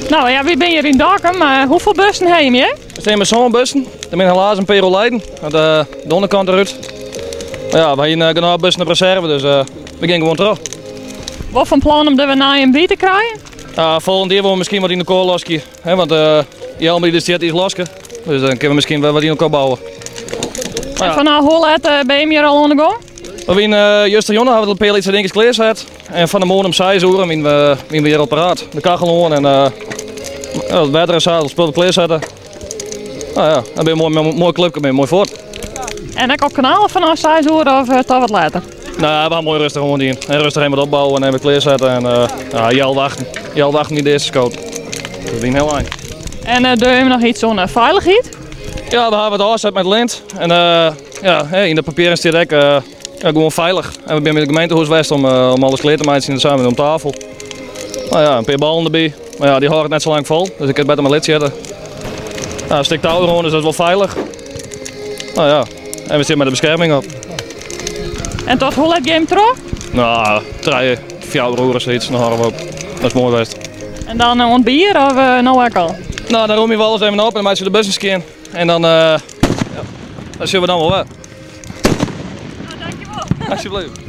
No ja, wy binne hjir yn Dokkum. Hoefolle bussen ha jim hjir? We stean mei sân bussen. Der binne helaas in pear oerleden. De onderkant derút. Mar ja, we hiene genôch bussen op reserve, dus we gean gewoan troch. Wol fan plan om der wer nijen by te krijen? Ja, folgjend jier wolle we miskien wat yn elkoar loskje. Hè, want dy helm dy't der stiet, dy is loske. Dus dan kinne we miskien wer wat yn elkoar bouwe. En fanôf hoe let binne jim hjir al oan de gong? We wiene justerjûn hawwe we in pear lytse dinkjes klearset. En fan 'e moarn om seis oere wiene we, wiene we hjir al paraat. De kachel oan en it wetter en sa, it spul klearsette. Nou ja, dan bin je moai, moai klupke, bin je moai fuort. En ek al knallen fanôf seis oere of toch wat letter? Nou, we ha moai rêstich oan dien. En rêstich even wat opbouwen en even klearsette. En ja, healwei achten. Healwei achten wie de earste skoot. Dat wie hiel ein. En dogge jim noch iets oan feilichheid? Ja, we hawwe wat ôfset mei it lint. En ja, yn de papieren stiet ek ja, gewoan feilich. En we binne by it gemeentehûs west om, om alles klear te meitsjen. En samen om tafel. Nou ja, in pear ballen derby. Mar ja, dy hâlde it net sa lang fol. Dus ik kin better mar lid sitte. Nou, in stik tou deroan, dus dat is wol feilich. Nou ja, en we sitte mei de beskerming op. En tot hoe let gean jim troch? Nou, 3, 4 oere sayts, dan hâlde we op. Dat is moai west. En dan oan it bier of no ek al? Nou, dan romje we alles even op en dan meitsje we de bussen skjin. En dan, ja, dan sjogge we dan wol wer. Nou, dankjewol. Alsjeblieft.